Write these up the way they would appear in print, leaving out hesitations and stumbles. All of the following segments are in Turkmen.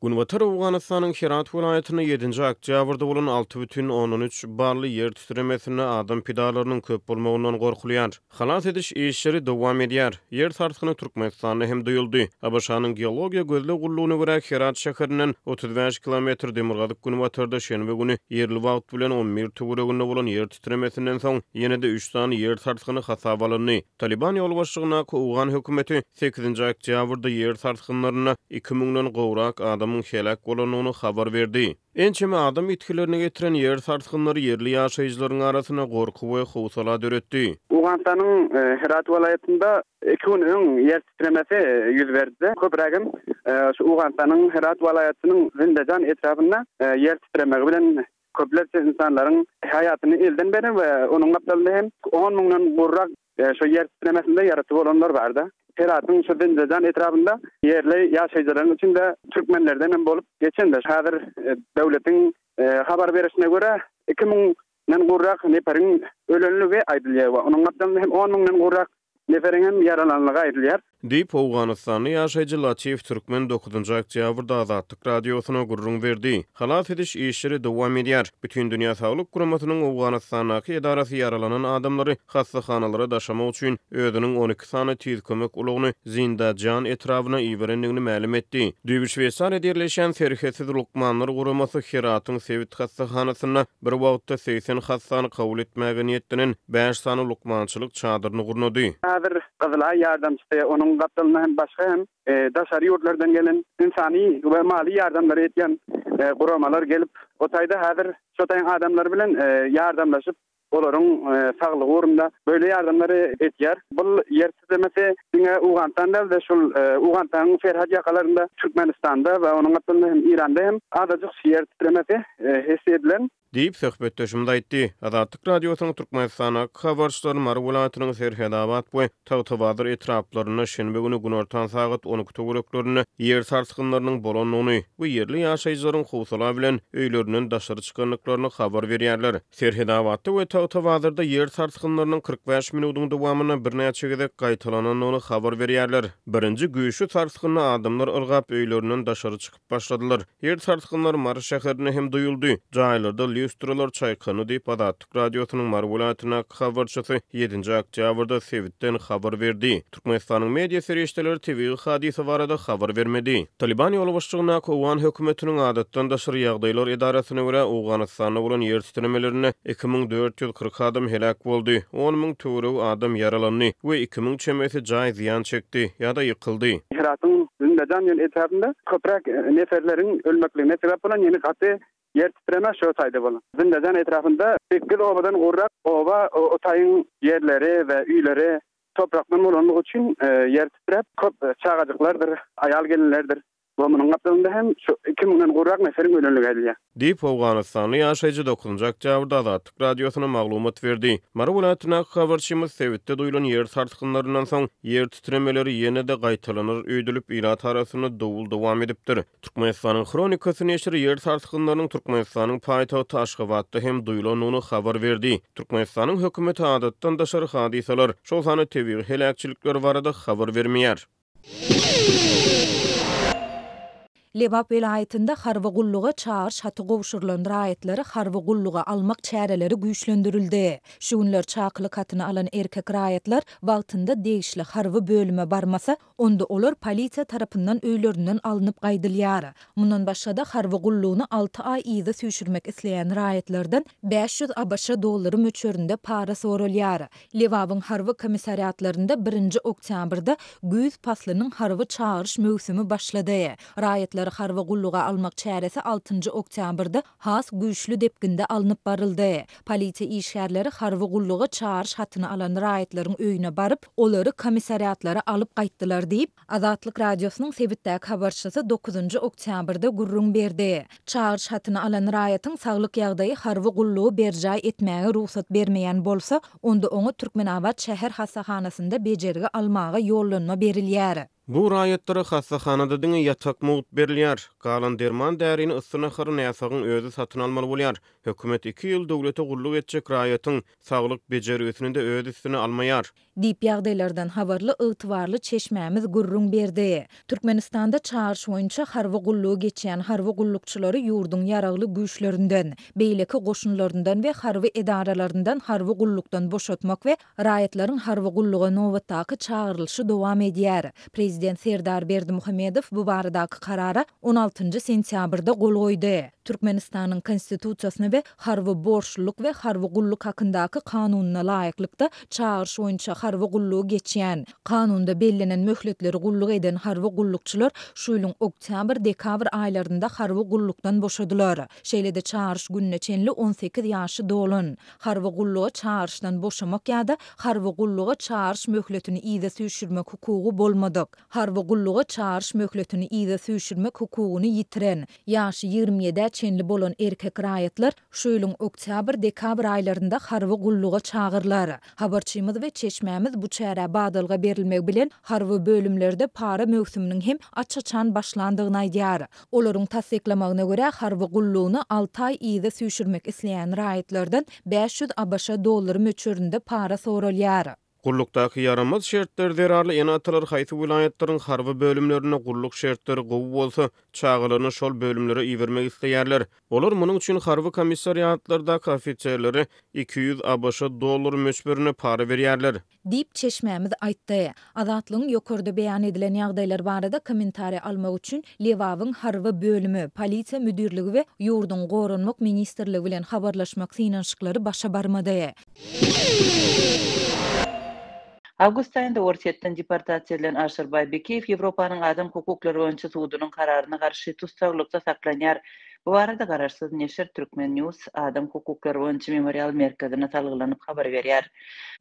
Günbatar Owganystanyň Herat welaýatynda ýedinji oktýabrda bolan 6,3 bally ýer titremesinde adam pidalarynyň köp bolmagyndan gorkulýar. Halas ediş işleri dowam edýär. Ýer sarsgyny Türkmenistanda hem duýuldy. ABŞ-nyň Geologiýa gözleg gullugyna görä, Herat şäherinden 35 kilometr demirgazyk-günbatarda şenbe güni ýerli wagt bilen 11 töwereginde bolan ýer titremesinden soň, ýene-de üç sany ýer sarsgyny hasaba alyndy. Talyban ýolbaşçylygyndaky owgan hökümeti sekizinji oktýabrda ýer sarsgynlarynda iki müňden gowrak adamyň heläk bolandygyny habar berdi. Ençeme adam ýitgilerine getiren ýer sarsgynlary ýerli ýaşaýjylaryň arasynda gorky we howsala döretdi. Owganystanyň Herat welaýatynda iki gün öň ýer titremesi ýüz berdi. Köprägem şu Owganystanyň Herat welaýatynyň Zindejan etrabynda ýer titremegi bilen köplerçe ynsanlaryň haýatyny elden beren we onuň gapdalynda hem on müňden gowrak şu ýer titremesinde ýaraty bolanlar bardy. Heratyň şu Zindejan etrabynda ýerli ýaşaýjylaryň içinde türkmenlerden hem bolup geçendir. Häzir döwletiň habar berişine görä, iki müňden gowrak neperiň ölenligi aýdylýar we onuň gapdalynda hem on müňden gowrak Neferiň hem ýaralanlygy aýdylýar. Diýip, owganystanly ýaşaýjy Latif Türkmen dokuzynjy oktýabrda Azatlyk Radiosyna gürrüň berdi. Halas ediş işleri dowam edýär. Bütindünýä Saglyk Guramasynyň Owganystandaky edarasy ýaralanan adamlary hassahanalara daşamak üçin özüniň 12 sany tiz kömek ulagyny Zindajan etrabyna iberendigini mälim etdi. Düýbi Şweýsariýada ýerleşýän Serhetsiz lukmanlar guramasy Heratyň sebit hassahanasynda bir wagtda 80 hassany kabul etmäge niýetlenen bäş sany lukmançylyk çadyryny gurnady. Häzir Gyzylaý ýardamçysy, onuň gapdalynda hem başga hem daşary ýurtlardan gelen ynsany we maly ýardamlary etýän guramalar gelip, o taýda häzir şo taýyň adamlary bilen ýardamlaşyp, olaryň saglygy ugrunda böyle ýardamlary etýär. Bul ýer titremesi diňe Owganystan däl-de, şul Owganystanyň serhet ýakalarynda, Türkmenistanda we onuň gapdalynda hem Iranda hem azajyk ýer titremesi his edilen. Diýip, söhbetdeşimiz aýtdy. Azatlyk Radiosynyň Türkmenistandaky habarçylary Mary welaýatynyň Serhetabat we Tagtabazar etraplarynda şenbe güni günortan sagat 12 töwereklerinde ýer sarsgynlarynyň bolandygyny we ýerli ýaşaýjylaryň howsala bilen öýlerinden daşary çykandyklaryny habar berýärler. Serhetabatda we Tagtabazarda ýer sarsgynlarynyň 45 minudyň dowamynda birnäçe gezek gaýtalanandygyny habar berýärler. Birinji güýçli sarsgynda adamlar ylgap öýlerinden daşary çykyp başladylar. Ýer sarsgynlary Mary şäherinde hem duýuldy. Jaýlarda lýustralar çaýkandy diýip, Azatlyk Radiosynyň Mary welaýatyndaky habarçysy ýedinji oktýabrda sebitden habar berdi. Türkmenistanyň media serişdeleri tebigy hadysa barada habar bermedi. Talyban ýolbaşçylygyndaky owgan hökümetiniň Adatdan daşary ýagdaýlar edarasyna görä, Owganystanda bolan ýer titremelerinde 2440 adam heläk boldy, 10 000 töweregi adam ýaralandy we 2000 çemesi jaý zyýan çekdi ýa-da ýykyldy. Heratyň Zindajan diýen etrabynda köpräk neferleriň ölmekligine sebäp bolan ýene gaty ýer titreme şo taýda bolan. Zindajan etrapynda sekiz obadan gowrak oba o taýyň ýerleri we öýleri toprakdan bolanlygy üçin ýer titräp köp çagajyklardyr, aýal-gelinlerdir we munuň gapdalynda hem şu iki müňden gowrak neferiň ölenligi aýdylýar. Diýip, owganystanly ýaşaýjy dokuzynjy oktýabrda Azatlyk Radiosyna maglumat berdi. Mary welaýatyndaky habarçymyz sebitde duýlan ýer sarsgynlaryndan soň, ýer titremeleri ýene-de gaýtalanar öýdülip, ilat arasynda dowul dowam edipdir. Türkmenistanyň Hronikasy neşiri ýer sarsgynlarynyň Türkmenistanyň paýtagty Aşgabatda hem duýlandygyny habar berdi. Türkmenistanyň hökümeti adatdan daşary hadysalar, şol sanda tebigy heläkçilikler barada habar bermeýär. Lebap welaýatynda harby gulluga çagyryş haty gowşurylan raýatlary harby gulluga almak çäreleri güýçlendirildi. Şu günler çakylyk hatyny alan erkek raýatlar wagtynda degişli harby bölüme barmasa, onda olar polisiýa tarapyndan öýlerinden alnyp gaýdylýar. Mundan başga-da, harby gullugyny alty aý yza süýşürmek isleýän raýatlardan 500 ABŞ dollary möçberinde para soralýar. Lebabyň harby komissariatlarynda birinji oktýabrda güýz paslynyň harby çagyryş möwsümi başlady. Raýatlary harby gulluga almak çäresi altynjy oktýabrda has güýçli depginde alnyp baryldy. Polisiýa işgärleri harby gulluga çagyryş hatyny alan raýatlaryň öýüne baryp, olary komissariatlara alyp gaýtdylar diýip, Azatlyk Radiosynyň sebitdäki habarçysy dokuzynjy oktýabrda gürrüň berdi. Çagyryş hatyny alan raýatyň saglyk ýagdaýy harby gullugy berjaý etmäge rugsat bermeýän bolsa, onda oňa Türkmenabat şäher hassahanasynda bejergi almaga ýollanma berilýär. Bu raýatlara hassahanada diňe ýatak mugt berilýär. Galan derman-därini, yssy nahary näsagyň özi satyn almaly bolýar. Hökümet iki ýyl döwlete gulluk etjek raýatyň saglyk bejergisini-de öz üstüne almaýar. Diýip, ýagdaýlardan habarly ygtybarly çeşmämiz gürrüň berdi. Türkmenistanda çagyryş boýunça harby gullugy geçýän harby gullukçylary ýurduň ýaragly güýçlerinden, beýleki goşunlaryndan we harby edaralaryndan harby gullukdan boşatmak we Raýatlaryň harby gulluga nobatdaky çagyrylyşy dowam edýär. Prezident Serdar Berdimuhamedow bu baradaky karara on altynjy sentýabrda gol goýdy. Türkmenistanyň Konstitusiýasyna we Harby borçlulyk we harby gulluk hakyndaky Kanunyna laýyklykda, çagyryş boýunça harby gullugy geçýän, Kanunda bellenen möhletleri gulluk eden harby gullukçylar şu ýylyň oktýabr-dekabr aýlarynda harby gullukdan boşadylar. Şeýle-de çagyryş gününe çenli 18 ýaşy dolan, Harby gulluga çagyryşdan boşamak ýa-da harby gulluga çagyryş möhletini yza süýşürmek hukugy bolmadyk, harby gulluga çagyryş möhletini yza süýşürmek hukugyny ýitiren, ýaşy ýigrimi ýedä çenli bolan erkek raýatlar şu ýylyň oktýabr-dekabr aýlarynda harby gulluga çagyrylar. Habarçymyz we çeşmämiz bu çärä badalga berilmegi bilen harby bölümlerde para möwsüminiň hem aç-açan başlandygyny aýdýar. Olaryň tassyklamagyna görä, harby gullugyny alty aý yza süýşürmek isleýän raýatlardan 500 ABŞ dollary möçberinde para soralýar. Gullukdaky ýaramaz şertler zerarly ene-atalar haýsy welaýatlaryň harby bölümlerinde gulluk şertleri gowy bolsa, çagalaryny şol bölümlere ibermek isleýärler. Olar munuň üçin harby komissariatlardaky ofiserlere 200 ABŞ dollary möçberinde para berýärler. Diýip, çeşmämiz aýtdy. Azatlygyň ýokarda beýan edilen ýagdaýlar barada kommentariý almak üçin Lebabyň harby bölümi, polisiýa müdirligi we ýurduň Goranmak ministrligi bilen habarlaşmak synanyşyklary başa barmady. Awgust aýynda Orsýetden deportasiýa edilen Aşyrbaý Bekiýew Ýewropanyň Adam hukuklary boýunça sudunyň kararyna garşy tussaglykda saklanýar. Bu barada garaşsyz neşir Turkmen. News Adam hukuklary boýunça Memorial merkezine salgylanyp habar berýär.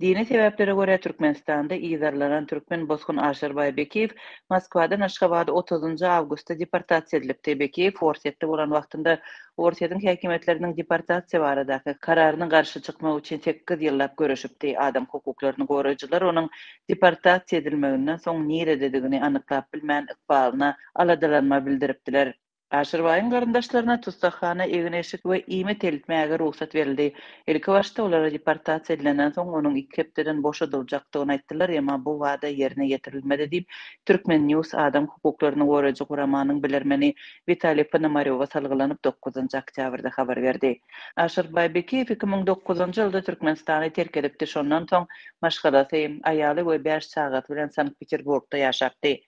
Dini sebäplere görä Türkmenistanda yzarlanan türkmen bosgun Aşyrbaý Bekiýew Moskwadan Aşgabada otuzynjy awgustda deportasiýa edilipdi. Bekiýew Orsýetde bolan wagtynda Orsýetiň häkimiýetleriniň deportasiýa baradaky kararyna garşy çykmak üçin sekiz ýyllap göreşipdi. Adam hukuklaryny goraýjylar onuň deportasiýa edilmeginden soň nirededigini anyklap bilmän ykbalyna aladalanma bildiripdiler. Aşyrbaýyň garyndaşlaryna tussaghana egin-eşik we iýmit eltmäge rugsat berildi. Ilkibaşda olara deportasiýa edilenden soň onuň iki hepdeden boşadyljakdygyny aýtdylar, emma bu wada ýerine ýetirilmedi diýip, Turkmen. News adam hukuklaryny goraýjy guramanyň bilermeni Witaliý Ponomarýowa salgylanyp, dokuzynjy oktýabrda habar berdi. Aşyrbaý Bekiýew 2009-njy ýylda Türkmenistany terk edipdi, şondan soň maşgalasy, aýaly we bäş çagasy bilen Sankt-Peterburgda ýaşapdy.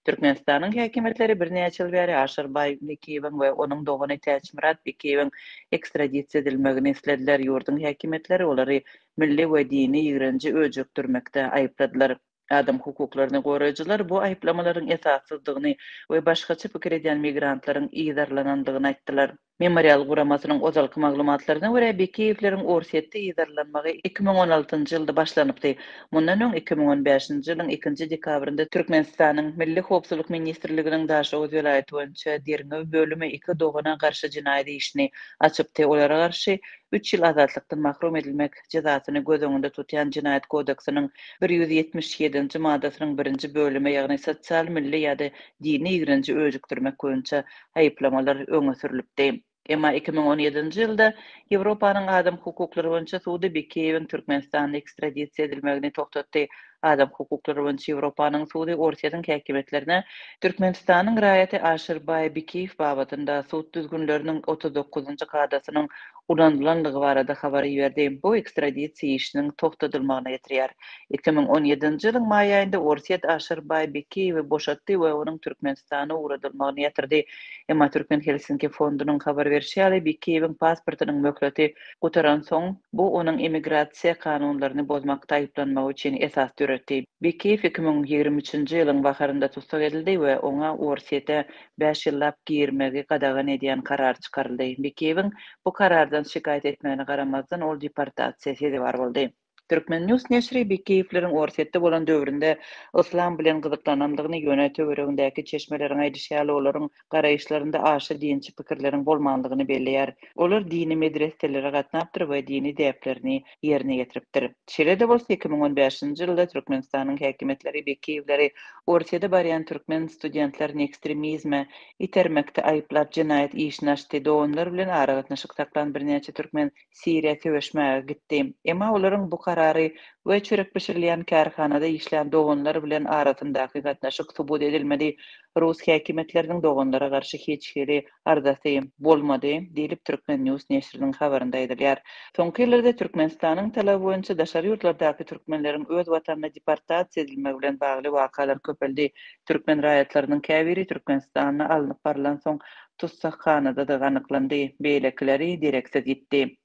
Türkmenistanyň häkimiýetleri birnäçe ýyl bäri Aşyrbaý Bekiýewiň we onuň dogany Täçmyrat Bekiýewiň ekstradisiýa edilmegini islediler. Ýurduň häkimiýetleri olary milli we dini ýigrenji öjükdirmekde aýypladylar. Adam hukuklaryny goraýjylar bu aýyplamalaryň esassyzdygyny we başgaça pikir edýän migrantlaryň yzarlanandygyny aýtdylar. Memorial guramasynyň ozalky maglumatlaryna görä, Bekiýewleriň Orsýetde yzarlanmagy 2016-njy ýylda başlanypdy. Mundan öň, 2015-nji ýylyň ikinji dekabrynda Türkmenistanyň Milli howpsuzlyk ministrliginiň Daşoguz welaýaty boýunça derňew bölümi iki dogana garşy jenaýat işini açypdy. Olara garşy üç ýyl azatlykdan mahrum edilmek jezasyny göz öňünde tutýan Jenaýat kodeksiniň 177-nji maddasynyň birinji bölümi, ýagny sosial, milli ýa-da dini ýigrenji öjükdirmek boýunça aýyplamalar öňe sürlüpdi. Emma 2017-nji ýylda Ýewropanyň Adam hukuklary boýunça sudy Bekiýewiň Türkmenistana ekstradisiýa edilmegini togtatdy. Adam hukuklary boýunça Ýewropanyň sudy Orsýetiň häkimiýetlerine Türkmenistanyň raýaty Aşyrbaý Bikiýew babatynda sud düzgünleriniň 39-njy kadasynyň ulanylandygy barada habar iberdi. Bu ekstradisiýa işiniň togtadylmagyna getirýär. 2017-nji ýylyň maý aýynda Orsýet Aşyrbaý Bekiýewi boşatdy we onuň Türkmenistana ugradylmagyny ýatyrdy. Emma Türkmen Helsinki fondunyň habar berşi ýaly, Bekiýewiň pasportynyň möhleti gutaransoň, bu onuň emigrasiýa kanunlaryny bozmakda aýyplanmagy üçin esas döretdi. Bekiýew 2023-nji ýylyň baharynda tussag edildi we oňa Orsýete bäş ýyllap girmegi gadagan edýän karar çykaryldy. Bekiýewiň bu karardan şikaýat etmegine garamazdan, ol deportasiýa sezewar boldy. Turkmen. News neşiri Bekiýewleriň Orsýetde bolan döwründe yslam bilen gyzyklanandygyny, ýöne töweregindäki çeşmeleriň aýdyşy ýaly olaryň garaýyşlarynda aşa dinçi pikirleriň bolmandygyny belleýär. Olar dini medreselere gatnapdyr we dini däplerini ýerine ýetiripdir. Şeýle-de bolsa, 2015-nji ýylda Türkmenistanyň häkimiýetleri Bekiýewleri Orsýede barýan türkmen studentlerini ekstremizme itermekde aýyplap jenaýat işini açdy. Doganlar bilen aragatnaşyk saklan birnäçe türkmen Siriýa söweşmäge gitdi. Emma olaryň bu karary we çörek bişirilýän kärhanada işlän doganlar bilen arasyndaky gatnaşyk subut edilmedi. Rus häkimiýetleriniň doganlara garşy hiç hili arzasy bolmady, diýlip, Turkmen. News neşiriniň habarynda aýdylýar. Soňky ýyllarda Türkmenistanyň talaby boýunça daşary ýurtlardaky türkmenleriň öz watanyna deportasiýa edilmegi bilen bagly wakalar köpeldi. Türkmen raýatlarynyň käbiri Türkmenistanda alnyp barlansoň tussaghanadadygy anyklandy, beýlekileri dereksiz ýitdi.